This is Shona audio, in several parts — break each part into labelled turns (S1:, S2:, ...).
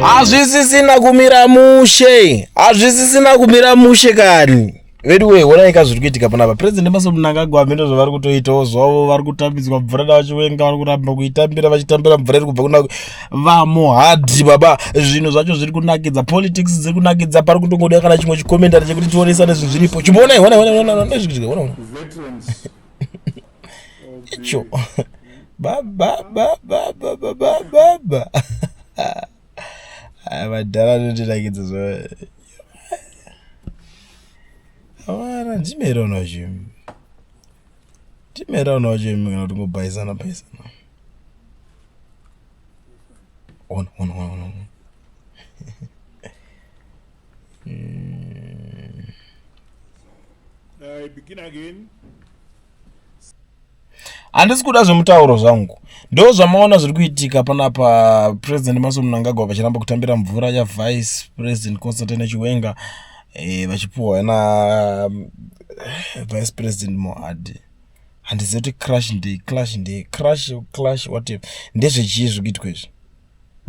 S1: Hazvisisina kumira mushe, hazvisisina kumira mushe kani. Veduwe, honai ka zviri kuitika panapa. President Emmerson Mnangagwa hameno zvavari kutoitawo zvavo, vari kutambidzwa mvura navaChiwenga, vari kuramba kuitambira vachitambira mvura iri kubva kuna vaMohadi baba. Zvinhu zvacho zviri kunakidza, politics dziri kunakidza, pari kutongoda kana chimwe chikomentari chekuti tionesane zvinhu zviripo. Chimboonai, honai, honai, honai, honai, zviri kuitika, honai, honai. Icho. Baba, baba, baba, baba, baba. Aya madhara anondinakidza zva. Avana ndimere unocho. Ndimere unocho imi kana kuti ngobhaisana bhaisana. Ona, ona, ona, ona.
S2: I begin again.
S1: Handisi kuda zvemutauro zvangu. Ndo zvamaona zviri kuitika panapa President Emmerson Mnangagwa vachiramba kutambira mvura yaVice President Constantine Chiwenga eh, vachipuhwa na eh, Vice President Mohadi. Handizivi kuti crash ndei, clash ndei, crash, clash, whatever. Ndezvechii zviri kuitwa izvi?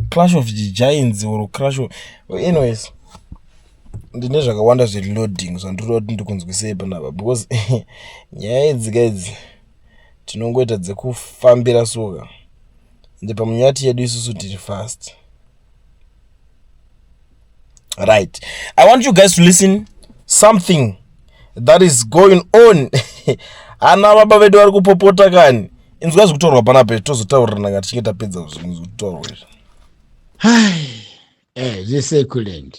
S1: Clash of the Giants or crash of... Anyways, ndine zvakawanda zveloading zvandinoda kuti ndikunzwisei panapa because nyaya idzi ka idzi tinongoita dzekufambira soka ende pamunyati yedu isusu tiri fast. Right, I want you guys to listen something that is going on. Ana baba vedu vari kupopota kani. Inzwa zvikutorwa panapa tozotaurirana kana tichinge tapedza zvinhu zvikutorwa izvi.
S3: Hai, eh, zveseculand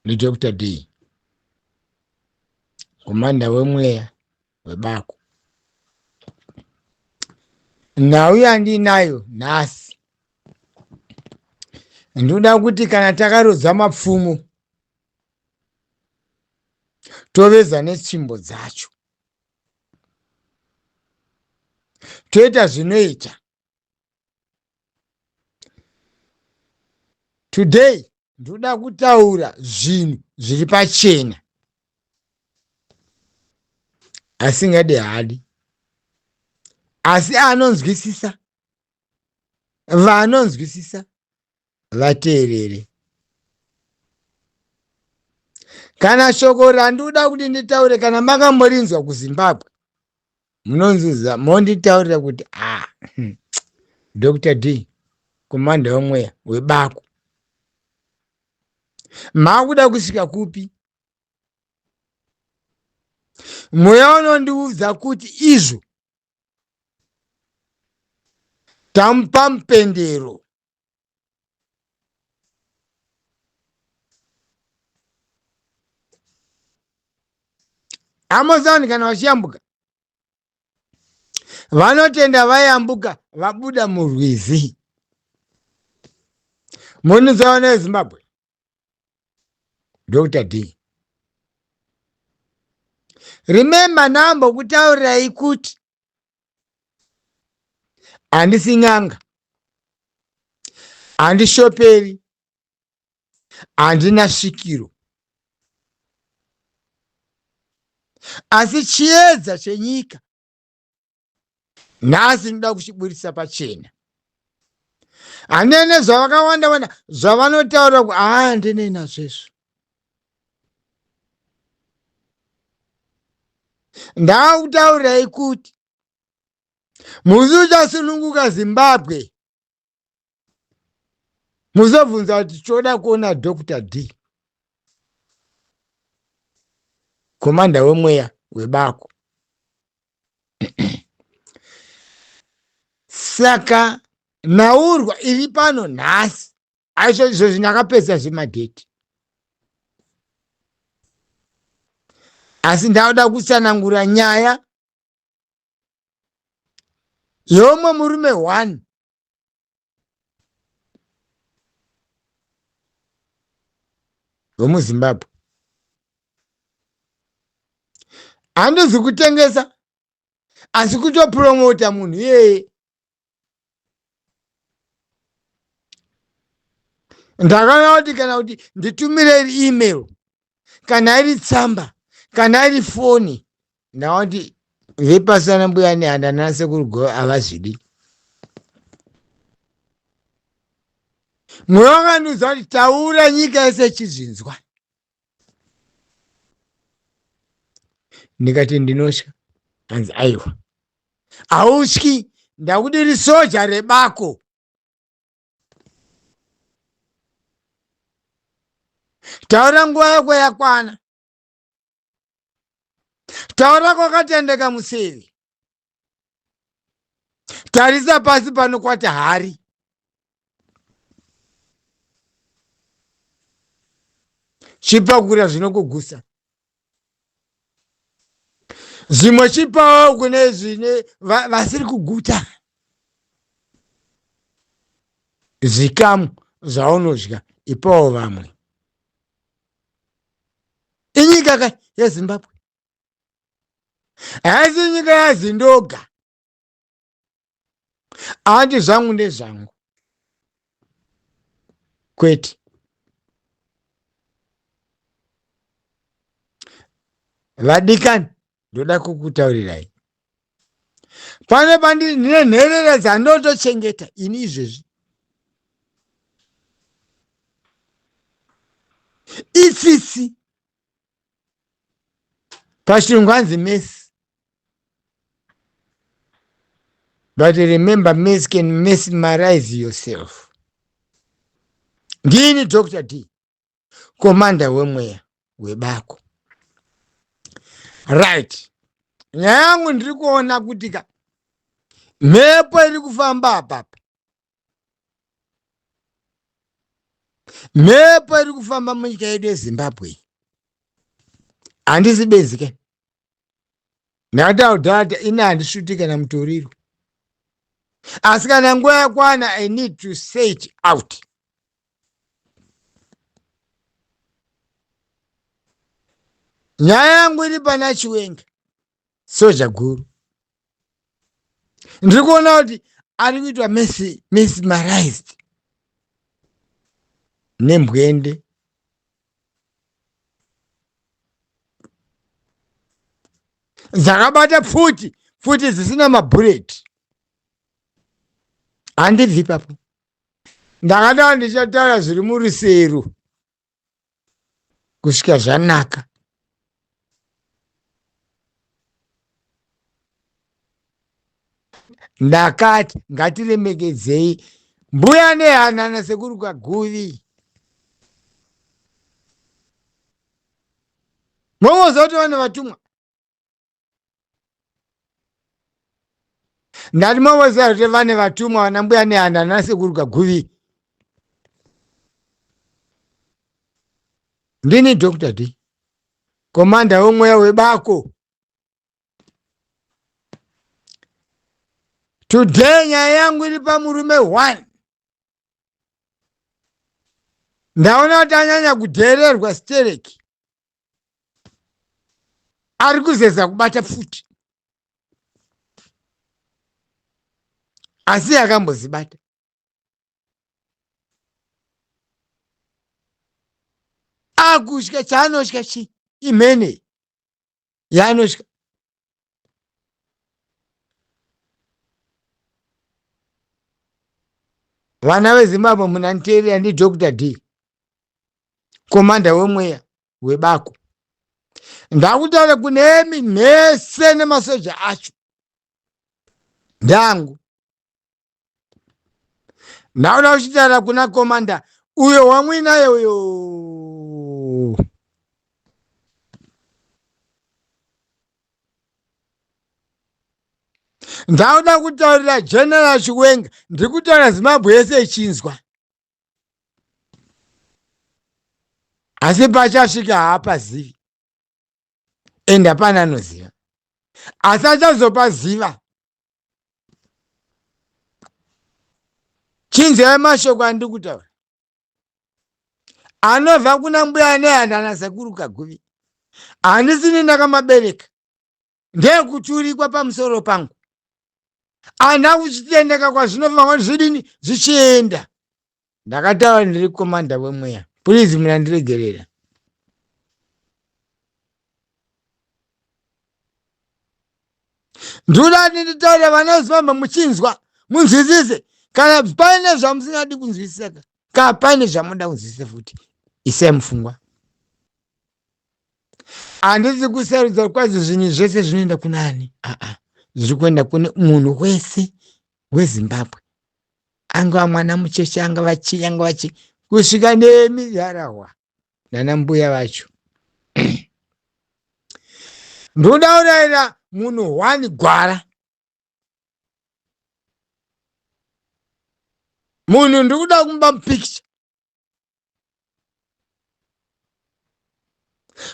S3: ni Dr. D, komanda wemweya webako. Nhau yandinayo nhasi ndoda kuti kana takarodza mapfumo toveza netsvimbo dzacho toita zvinoita. Today ndoda kutaura zvinhu zviri pachena, asingadi haadi, asi anonzwisisa, vanonzwisisa vateerere. Kana shoko randoda kuti nditaure, kana makamborinzwa kuZimbabwe, munonzwiza monditaurira kuti ah, Dr. D, komanda wemweya webako, makuda kusvika kupi? Mweya unondiudza kuti izvo tamupa mupendero Amazon kana vachiyambuka vanotenda vayambuka vabuda murwizi. Munonzwa neZimbabwe Dr. D. Remember ndambokutaurirai kuti handisi n'anga, handishoperi, handina svikiro, asi chiedza chenyika nhasi ndinoda kuchiburitsa pachena. Handine zvavakawanda wanda zvavanotaura ku haa handinei nazvo izvo. Ndakutaurirai kuti musi uchasununguka Zimbabwe muzobvunza kuti toda kuona Dr. D, komanda wemweya webako. Saka nhaurwa iri pano nhasi aizvo izvozvi ndakapedza zvemadheti, asi ndauda kutsanangura nyaya yeumwe murume one wemuZimbabwe. Handizi kutengesa, asi kutopromota munhu iyeye. Ndakaona kuti kana kuti nditumire iri email, kana iri tsamba, kana iri foni, ndaona kuti vepasana mbuya nehanda nanasekuru gova havazvidi. Mweya wakandiudza kuti taura nyika yese ichizvinzwa. Ndikati ndinotya. Hanzi aiwa, hautyi, ndakudiri soja rebako. Taura nguva yako yakwana. Taura kwakatendeka museve. Tarisa pasi panokwata hari. Chipakura zvinokugusa. Zvimwe chipawo kune zvine vasiri kuguta. Zvikamu zvaunodya ipawo vamwe. Inyika ka yeZimbabwe. Haisi nyika yaZindoga. Handi zvangu ndezvangu. Kwete. Vadikani, ndoda kukutaurirai. Pane pandiri ndine nherera dzandotochengeta ini izvezvi. Itsitsi. Pachirungu hanzi mercy. But remember, mercy can mesmerize yourself. Ndini Dr. D, commander wemweya webako. Right. Nyaya yangu ndiri kuona kuti ka mhepo iri kufamba apapa. Mhepo iri kufamba munyika yedu yeZimbabwe. Handisi benzi ke. Ndakataura ini handisvuti kana mutoriro. Asi kana nguva yakwana I need to say it out. Nyaya yangu iri pana Chiwenga, soja guru. Ndiri kuona kuti ari kuitwa mesmerized nembwende. Dzakabata pfuti, pfuti dzisina mabhureti. Handibvi ipapo. Ndakadaro ndichataura zviri murusero kusvika zvanaka. Ndakati ngatiremekedzei mbuya nehana nasekuru Kaguvi. Momoziva kuti vane vatumwa. Ndati momoziva kuti vane vatumwa vana mbuya nehanda nasekuru Kaguvi. Ndini Dr. D, komanda wemweya webako. Today nyaya yangu iri pamurume 1. Ndaona kuti anyanya kudheererwa stereki. Ari kuzeza kubata pfuti. Asi akambozibata. Akutya chaanotya chii? Imhene yaanotya. Vana veZimbabwe munanditeerera, ndi Dr. D, komanda wemweya webako. Ndakutaura kunemi mese nemasoja acho ndangu. Ndakuda kuchitaura kuna komanda uyo wamuinaye uyo. Ndakuda kutaurira General Chiwenga, ndiri kutaura Zimbabwe yese ichinzwa. Asi pachasvika haapazivi. And hapana anoziva. Asi achazopaziva. Chinzwai mashoko andiri kutaura. Anobva kuna mbuya nehanda nasekuru Kaguvi. Handisini ndakamabereka. Ndeyekuturikwa pamusoro pangu. Handina kuchitendeka kwazvinofamba zvidini zvichienda. Ndakataura ndiri komanda wemweya. Please munandiregerera. Ndinoda kuti nditaure vana veZimbabwe muchinzwa, munzwisise. Kana paine zvamusingadi kunzwisisa, Ka pane zvamunoda kunzwisisa futi, isai mupfungwa. Handisi kusarudza kwazo zvinhu zvese zvinoenda kuna ani. Aa, zviri kuenda kune munhu wese weZimbabwe, angava mwana mucheche, angava chii, angava chii, kusvika nemi harahwa nana mbuya vacho. Ndoda kurayira munhu one gwara. Munhu ndikuda kumupa picture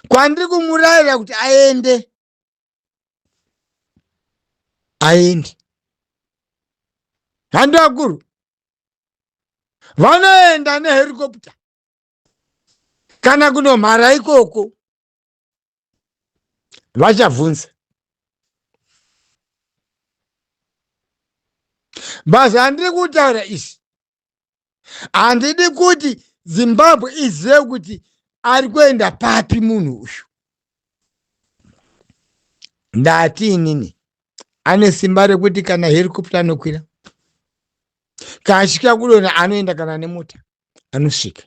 S3: kwandiri kumurayira kuti aende, aende. Handi vakuru vanoenda neherikopta kana kunomhara ikoko, vachabvunza basa. Handiri kutaura izvi, handidi kuti Zimbabwe izive kuti ari kuenda papi munhu uyu. Ndati inini ane simba rekuti kana helicopter anokwira, kana achisvika kudonha anoenda, kana nemota anosvika.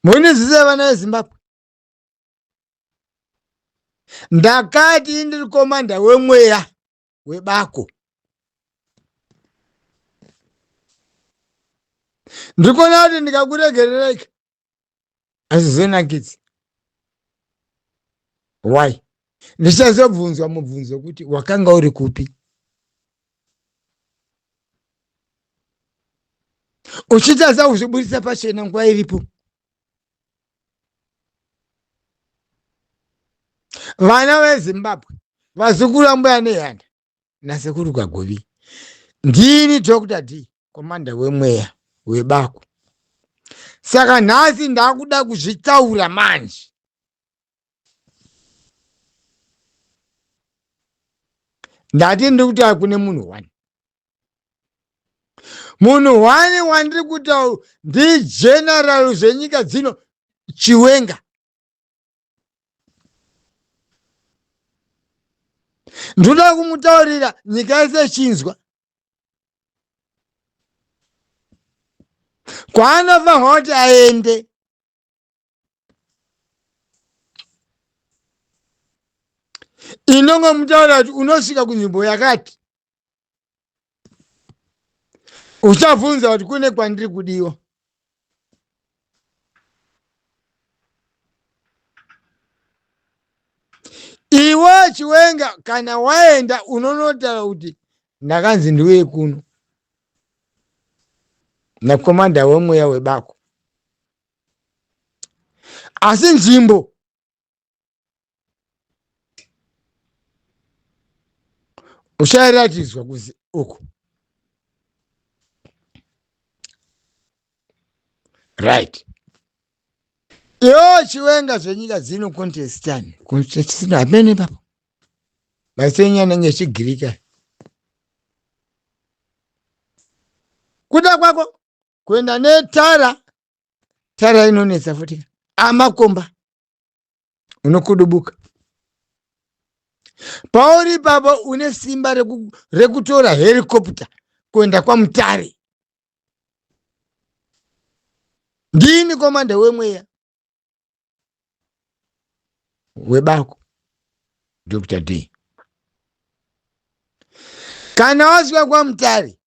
S3: Munizivisa vana veZimbabwe, ndakati ndiri komanda wemweya webako. Ndikuona kuti ndikakuregereraika hazvizonakidzi. Why? Ndichazobvunzwa mubvunzo kuti wakanga uri kupi uchitadza kuzviburitsa pachena nguva iripo. Vana veZimbabwe, vazukuru vambuya Nehanda nasekuru Kaguvi, ndini Dr D, komanda wemweya webako. Saka nhasi ndakuda kuzvitaura manje. Ndati ndiri kutaura kune munhu one, munhu one wandiri kutaura ndiGeneral zvenyika dzino Chiwenga. Ndoda kumutaurira nyika yese ichinzwa kwaanofanirwa kuti aende. Inongomutaurira kuti unosvika kunzvimbo yakati, uchabvunza kuti kune kwandiri kudiwa. Iwe Chiwenga, kana waenda unonotaura kuti ndakanzi ndiuye kuno nakomanda wemweya webako, asi nzvimbo uchairatidzwa kuzi uku. Right, iwo Chiwenga zvenyika dzino contestani contestina hamene ipapo masenyi anenge echigirika. Kuda kwako kuenda netara, tara inonetsa futi, amakomba unokudubuka pauri ipapo. Une simba rekutora helicopter kuenda kwaMutare. Ndini komanda wemweya webako, Dr D. Kana wasvika kwaMutare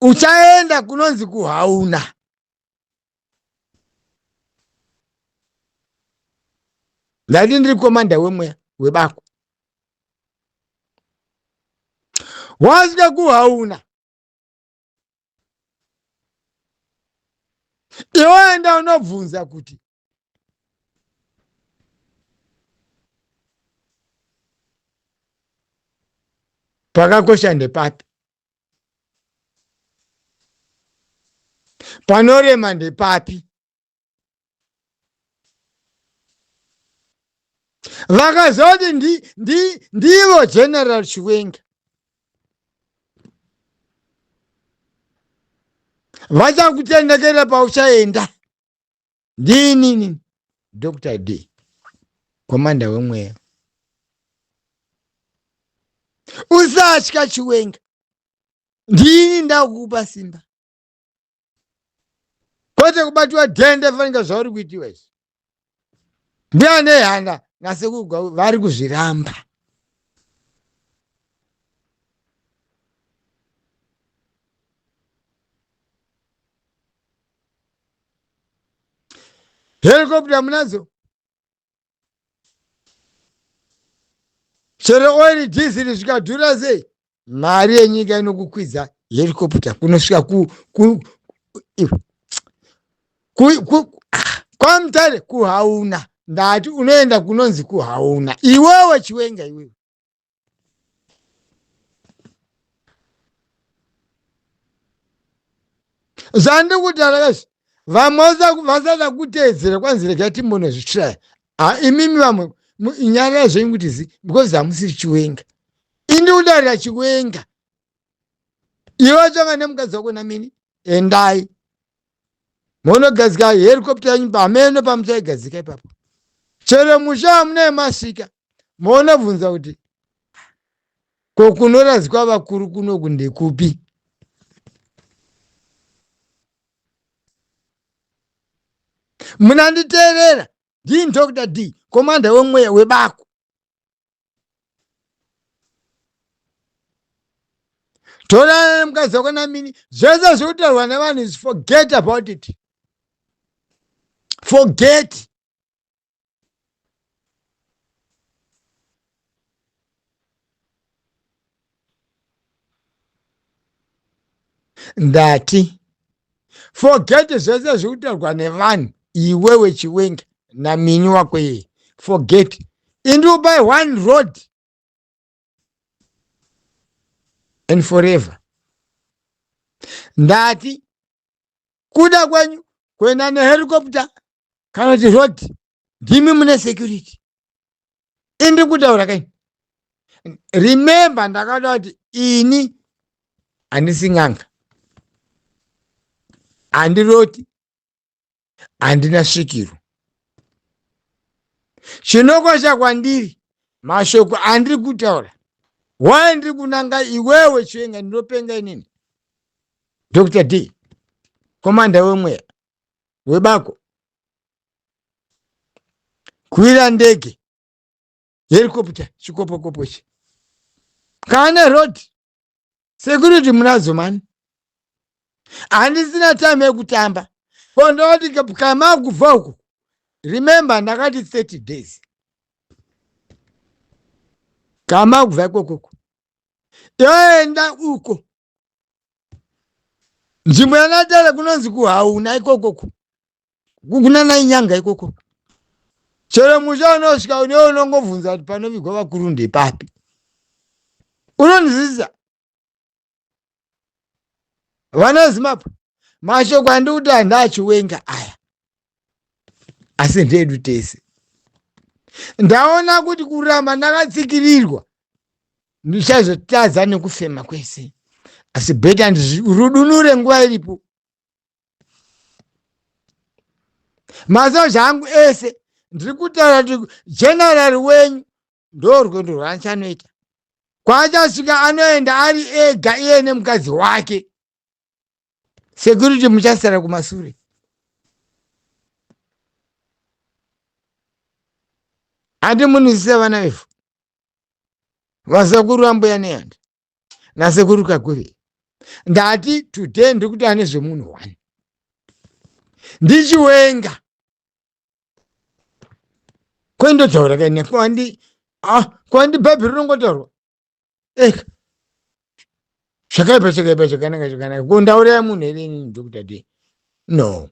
S3: uchaenda kunonzi kuHauna. Ndati ndiri komanda wemweya webako. Wasvika kuHauna, iwe enda unobvunza kuti pakakosha ndepapi, panorema ndepapi. Vakazoti ndivo General Chiwenga vachakutendekera pauchaenda. Ndinini Dr D, komanda wemweya. Usatya Chiwenga, ndini ndakupa simba. Kwete kubatiwa dhende fanika zvauri kuitiwa izvi. Mbuya nehanda nasekuru vari kuzviramba. Helicopter munadzo? Chero oil diesel zvikadhura sei, mari yenyika inokukwidza helicopter kunosvika ku, ku, ku, ku, ah, kwaMutare kuhauna. Ndati unoenda kunonzi kuhauna iwewe Chiwenga iwewe. Zvandiri kutaura kaizvi vamwe vasada kuteedzera kwanzi regai timbonozvitraya. Imimi vamwe nyarara zvenyu kuti zi because hamusiri Chiwenga. Indi kudarira Chiwenga iwe changa nemukadzi wako namini endai monogadzika helicopter yenyu pameno pamuchaigadzika ipapo. Chero musha wamunee masvika monobvunza kuti ko kunoradzikwa vakuru kunoku ndekupi? Munanditeerera ndini Dr D, komanda wemweya webako. Torana nemukadzi wako namini, zvese zviri kutaurwa nevanhu is forget about it, forget. Ndati forget zvese zviri kutaurwa nevanhu, iwewe Chiwenga namini wako iyeye, forget. Indi buy one road and forever. Ndati kuda kwenyu kuenda nehelicopter kana kuti road, ndimi mune security. Indi kutaura kaini. Remember ndakada kuti ini handisi n'anga, handiroti, handina svikiro. Chinokosha kwandiri mashoko andiri kutaura. Why ndiri kunanga iwewe Chiwenga? Ndinopenga inini Dr D, komanda wemweya webako. Kwira ndege helicopter chikopokopo ichi kana road security munadzo mani. Handisina time yekutamba. Kondoti kama kubva uku, remember ndakati 30 days kama kubva ikokoko toenda uko nzvimbo yanatara kunonzi kuhauna ikokoko kunana inyanga ikoko. Chero musha unosvika une unongobvunza kuti panovigwa vakuru ndepapi, unonzwisisa. Vana Zimbabwe, mashoko andikuti handaachiwenga aya, asi ndeedu tese. Ndaona kuti kuramba ndakatsikirirwa ndichazotadza nekufema kwese, asi beta ndirudunure nguva iripo. Masoja angu ese ndiri kutaura kuti general wenyu ndo rwendo rwaachanoita. Kwaachasvika anoenda ari ega iye nemukadzi wake. Security muchasara kumasure. Handi munizisa vana vevhu vasekuru vambuya nehanda nasekuru Kaguvi. Ndati today ndiri kuti ane zvemunhu one ndiChiwenga. Kwendotaura kaine kwandi ah, kwandi bhaibheri rinongotaurwa eka zvakaipa zvakaipa zvakanaka zvakanaka. Ko ndauraya munhu here inini Dr D? No.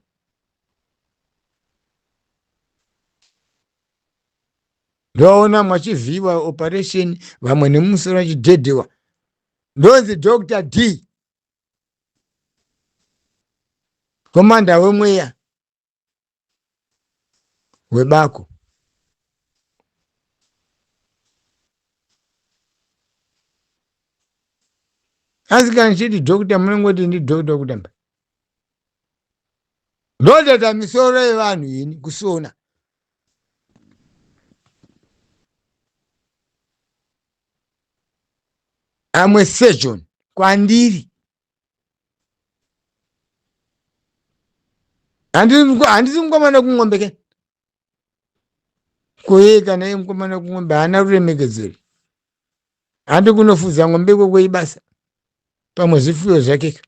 S3: Ndoona mwachivhiiwa operation, vamwe nemusoro vachidhedhewa. Ndonzi Dr D, komanda wemweya webako. Asi kana ndichiti doctor munongoti ndi doctor kutamba. Ndoteta misoro yevanhu ini kusona. Amwe surgeon kwandiri. Handisi mukomana wekun'ombe ke koye kana iye mukomana wekun'ombe haana ruremekedzo here handi kunofudza n'ombe ikoko ibasa pamwe zvifuyo zvakeka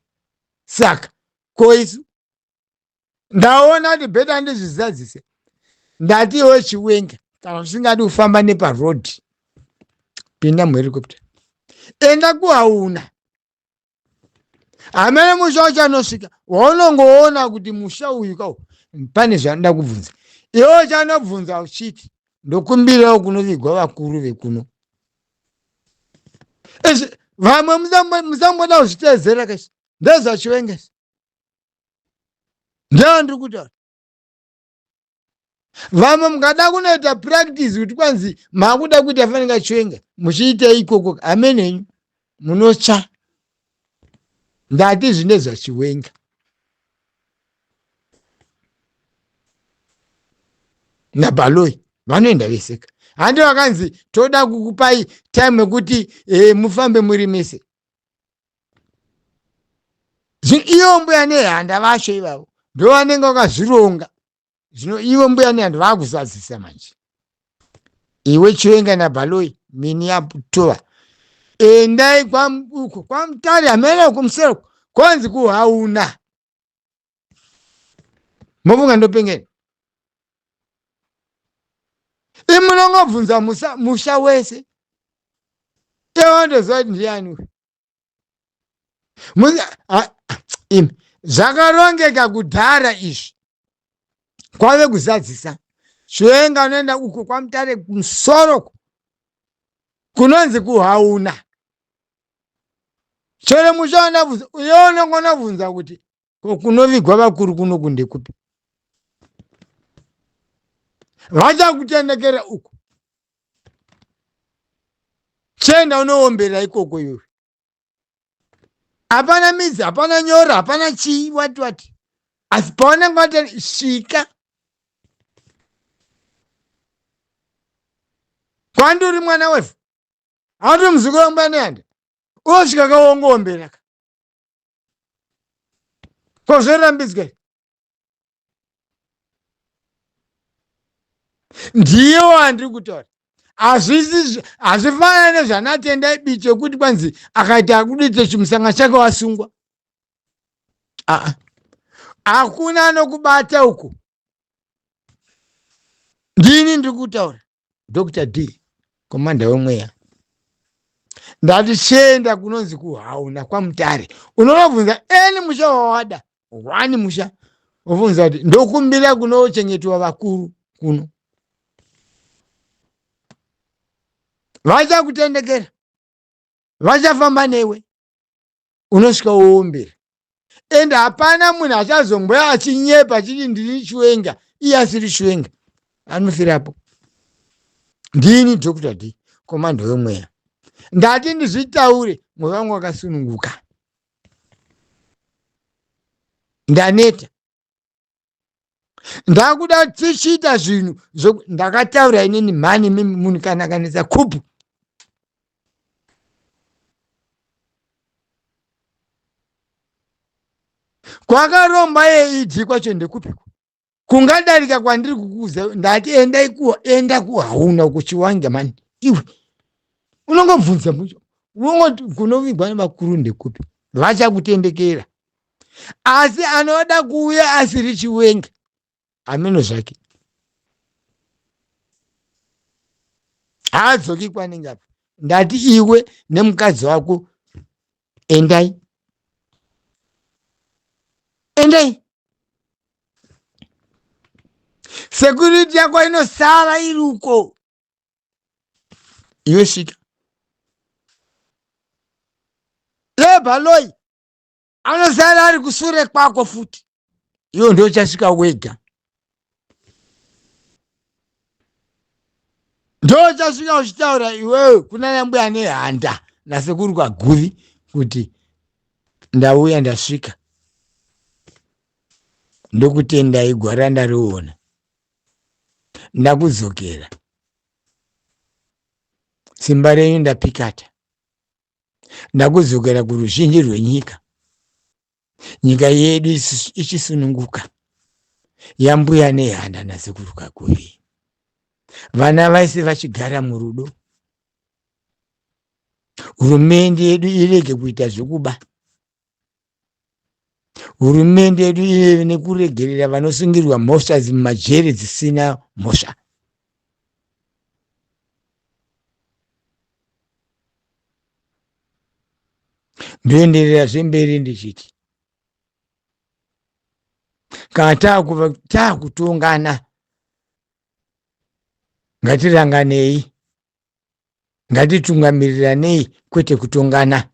S3: saka ko isu ndaona kuti bheta ndizvizadzise ndati iwe chiwenga kana usingadi kufamba neparodhi pinda muhelicopter enda kuhauna hamene musha wacho anosvika waunongoona kuti musha uyu kau pane zvanoda kubvunza iwe uchanobvunza uchiti ndokumbirawo kunovigwa vakuru vekuno izvi vamwe musamboda kuzviteedzera kaizvi ndezvachiwenga izvi ndeyandiri kutaura vamwe mukada kunoita practice kuti kwanzi makuda kuita fanika chiwenga muchiita ikoko amene henyu munotsva ndati zvine zvachiwenga nabaloi vanoenda veseka handi vakanzi toda kukupai time yekuti e, mufambe muri mese zvino ivo mbuya nehanda vacho ivavo ndovanenge vakazvironga zvino ivo mbuya nehanda vakuzadzisa manje iwe chiwenga nabaloi mini yatova endai uko kwamutare hamene kumusoro kwanzi kuhauna mofunga ndopengeni imunongobvunza musha wese iwandoziva kuti ndiyani uyu imi zvakarongeka kudhara izvi kwave kuzadzisa chiwenga unoenda uko kwamutare kumusoro kunonzi kuhauna chero musha wanabvunza uye unonge unobvunza kuti ko kunovigwa vakuru kuno kundekupi vachakutendekera uko chienda unowombera ikoko iwewe hapana midzi hapana nyora hapana chii wati wati asi paunenge wati svika kwanduri mwana wevhu hauti muzukuru wangu anehanda unosvika kawongowombera ka ko zvorambidzwa ndiye wandiri kutaura hazvisi hazvifanani nezvanatendai bicho kuti kwanzi akaita akudiite chimusanga chake wasungwa aa hakuna anokubata uku ndini ndiri kutaura Dr D komanda wemweya ndati chienda kunonzi kuhauna kwamutare unonobvunza any musha wawada one musha wobvunza kuti ndokumbira kunochengetwa vakuru kuno vachakutendekera vachafamba newe unosvika woombera and hapana munhu achazomboya achinyepa achiti ndini chiwenga iye asiri chiwenga anofirapo ndini dr d komando yomweya ndati ndizvitaure mwoyo wangu wakasununguka ndaneta ndakuda tichiita zvinhu ndakataura inini mhani mimi munhu kana akanetsa kupu kwakaromba yeid kwacho ndekupiko kungadarika kwandiri kukuudza ndati endai kuwa enda kuhauna kuchiwange mani iwe unongobvunza mucho unongoti kunovigwa nevakuru ndekupi vachakutendekera asi anoda kuuya asiri chiwenga hameno zvake haadzoki kwanenge apa ndati iwe nemukadzi wako endai endai security yako inosara iri uko iwe svika lebhaloi anosara ari kusure kwako futi iwe ndochasvika wega ndochasvika uchitaura iwewe kunana mbuya nehanda nasekuru kaguvi kuti ndauya ndasvika ndokutendai gwara ndariona ndakudzokera simba renyu ndapikata ndakudzokera kuruzhinji rwenyika nyika yedu ichisununguka. yambuya nehanda nasekuru Kaguvi. Vana vaise vachigara murudo. Hurumende yedu irege kuita zvekuba. Hurumende yedu ive nekuregerera vanosungirwa mhosva mumajeri dzisina mhosva. Ndoenderera zvemberi ndichiti kana taakutongana ngatiranganei Ngatitungamiriranei kwete kutongana.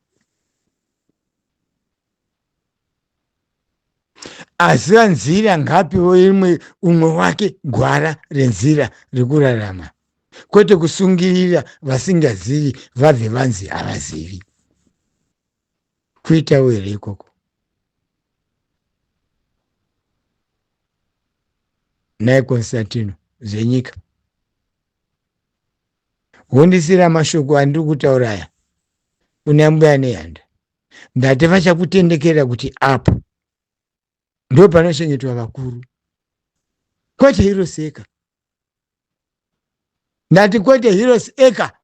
S3: Aziva nzira ngaapiwe imwe umwe wake gwara renzira rekurarama kwete kusungirira vasingazivi vabve vanzi havazivi. Kuitawo here ikoko? Nhai Constantino zvenyika. Wondisira mashoko andiri kutaura aya kuna mbuya nehanda. Ndati vachakutendekera kuti apo ndo panochengetwa vakuru kwete Heroes Eka. Ndati kwete Heroes Eka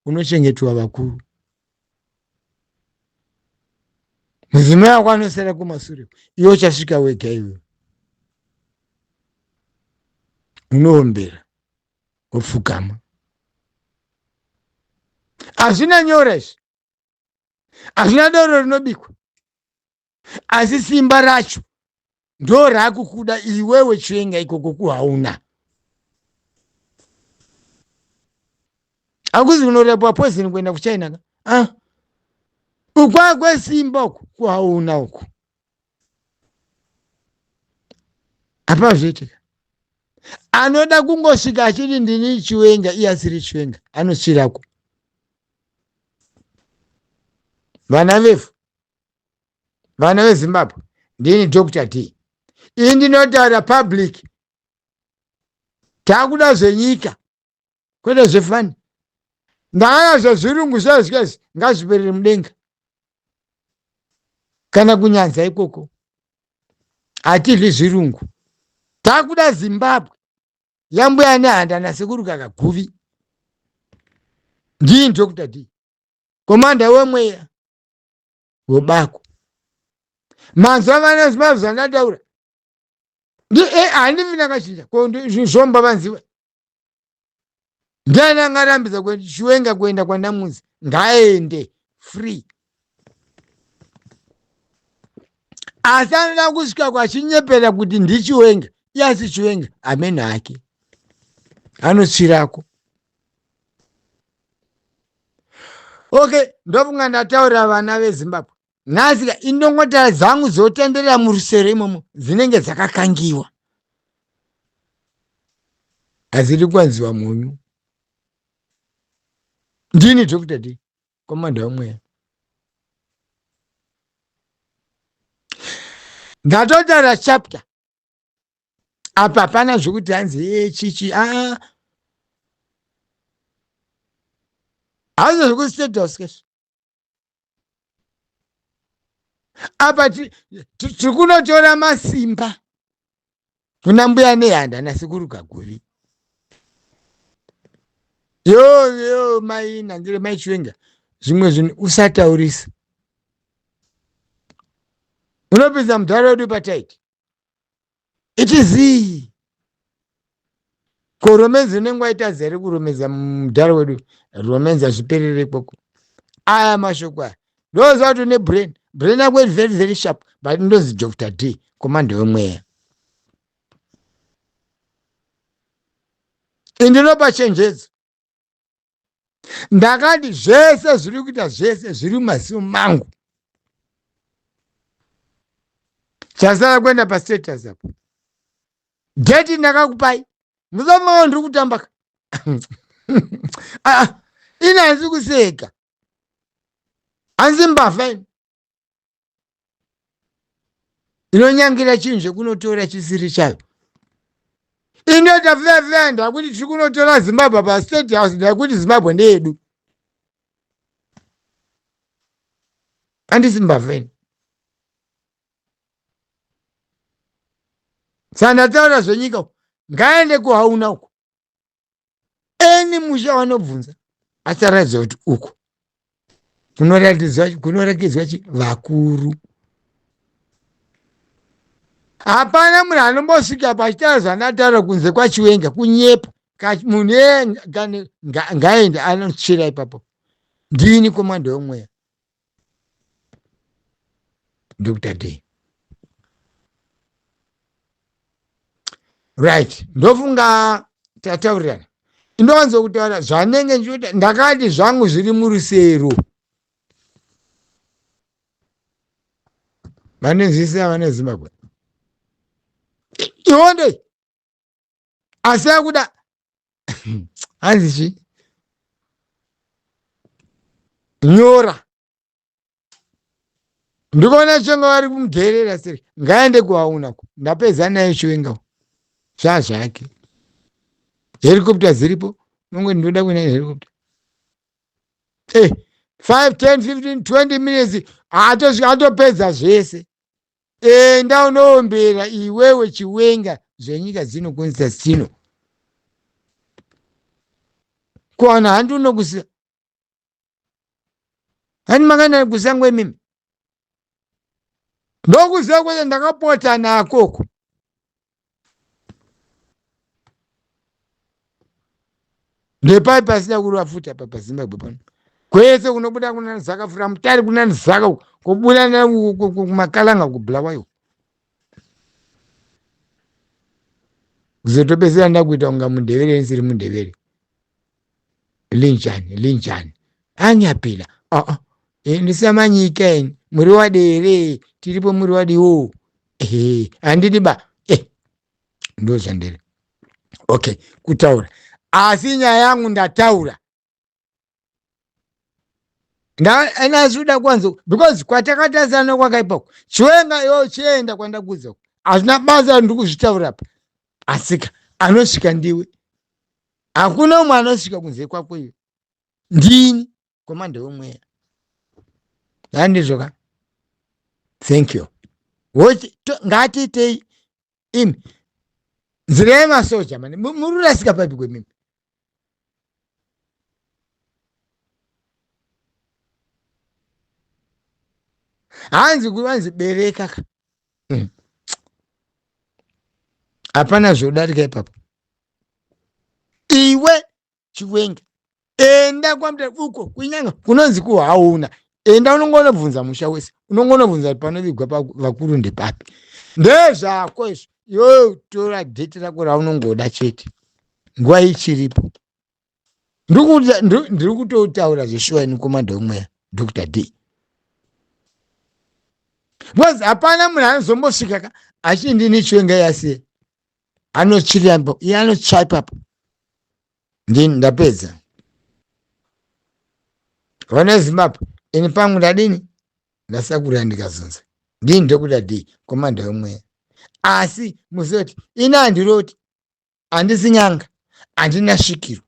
S3: unochengetwa vakuru. Mudzimai wako anosara kumasure, iwe uchasvika wega iwe unoombera wopfugama. Hazvina nyora izvi, hazvina doro rinobikwa, asi simba racho ndo rakukuda iwewe chiwenga ikoko kuhauna. Hakuzi kunorepwa poison kuenda kuchina ka? Ah. Ukwa kwesimba uku kuhauna uku. Hapana zvoitika. Anoda kungosvika achiti ndini chiwenga iye asiri chiwenga anosvirako. Vana vevhu, vana veZimbabwe, ndini Dr. D. Ini ndinotaura public. Takuda zvenyika kwete zvefani. Ndakana zvezvirungu zvezvezi ngazviperere mudenga kana kunyanza ikoko. Hatidli zvirungu. Takuda Zimbabwe yambuya nehanda nasekuru Kakaguvi. Ndini Dr. D. Komanda wemweya webako. Manzwa vana Zimbabwe zvandataura. Handifi ndakachinja. Ko zvomba vanziwa. Ndiani angarambidza Chiwenga kuenda kwaNdamuzi? Ngaende free. Asi anoda kusvika kwachinyepera kuti ndiChiwenga, iye asi Chiwenga amene hake anotsvirako. Okay, ndofunga ndataurira vana veZimbabwe. Nhasi ka indongotara dzangu dzotenderera murusero imomo dzinenge dzakakangiwa. Hadzidi kwanziwa munyu. Ndini Dr. D, komanda wemweya. Ndatotaura chapter apa hapana zvekuti hanzi e chichi aa hazvo zvekustate house kesvo apa tiri kunotora masimba kuna mbuya nehanda nasekuru Kaguvi. Yo yo mai nangire mai Chiwenga, zvimwe zvinhu usataurisa, unopinza mudhara wedu pataiti itizii ko romenzi unenge waita zere kuromedza mudhara wedu romenzi hazviperere ikoko. Aya mashoko aya ndoziva kuti une brain, brain yako iri very very sharp, but ndozi Dr. D komanda wemweya. Indinopa chenjedzo, ndakati zvese zviri kuita zvese zviri mumaziso mangu. Chasara kuenda pastatus apo date ndakakupai, musamao ndiri kutamba ah, ini hanzi kuseka, hanzi mbavha ini inonyangira chinhu chekunotora chisiri chayo. Inoita fefe ndakuti tiri kunotora Zimbabwe pastate house, ndakuti Zimbabwe ndeyedu, handisi mbavha ini. Saka ndataura zvenyika uko, ngaende kuhauna uko, any musha wanobvunza acharatidza kuti uko kunoratidzwa chi vakuru. Hapana munhu anombosvika pachitaura zvandataura kunze kwaChiwenga, kunyepa. Munhu ngaende anotsvira ipapo. Ndini komando yomweya Dr. D. Right, ndofunga tataurirana. Ndowanzo kutaura zvanenge ndichikuita, ndakati zvangu zviri murusero. Vanenzwisisa vane Zimbabwe. Iwonde asi akuda hanzi chi nyora ndikuona chonga vari kumudherera seri ngaende kuauna ko ndapedza naye chiwenga zvaa zvake helicopter dziripo nonge ndinoda kuenda helicopter eh 5 10 15 20 minutes atosvika atopedza zvese enda unoombera iwewe chiwenga zvenyika dzino konstantino kuwana handi unokusiya hani makaenda kusango imimi ndokuziva kwese ndakapota nakoko ndepai pasina kurova futi apa pazimbabwe pano kwese kunobuda kuna zaka fura mutare kuna zaka kubuda kumakalanga kubulawayo kuzotopedzera ndakuita kunga mundevere ndisiri mundevere linjani linjani anyapila aa eh, ndisamanyika ini muri wadere tiripo muri wadiwo ehe handidi ba eh ndozvandiri okay kutaura asi nyaya yangu ndataura ndanazuda kwanzo because kwatakatasana kwakaipa uko chiwenga iwe uchienda kwandakudza uko hazvina basa ndiri kuzvitaura apa asika anosvika ndiwe hakuna umwe anosvika kunze kwako iwe ndini komanda wemweya handizvo ka thank you ngatiitei imi nzira yemasoja mani muri kurasika papi kwemimi hanzi kuvanzi bereka ka hmm. hapana zvodarika ipapo iwe chiwenga enda kwamutare uko kunyanga kunonzi kuhauna enda unongonobvunza musha wese unongonobvunza kuti panovigwa vakuru ndepapi ndezvako izvo iwewe tora dheti rako raunongoda chete nguva ichiripo ndiri kutotaura zveshuwa ini komanda wemweya dr d because hapana munhu anozombosvika ka achii ndini chiwenga yasiye anotsvirira iye anotsva ipapo ndini ndapedza vana zimbabwe ini pangu ndadini ndasakura ndikazunza ndini ndokuda d komanda wemweya asi muzive kuti ini handiroti handisi nyanga handina svikiro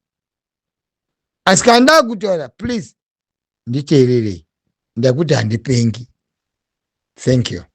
S3: asi kana ndakutaura please nditeererei ndakuti handipengi thank you.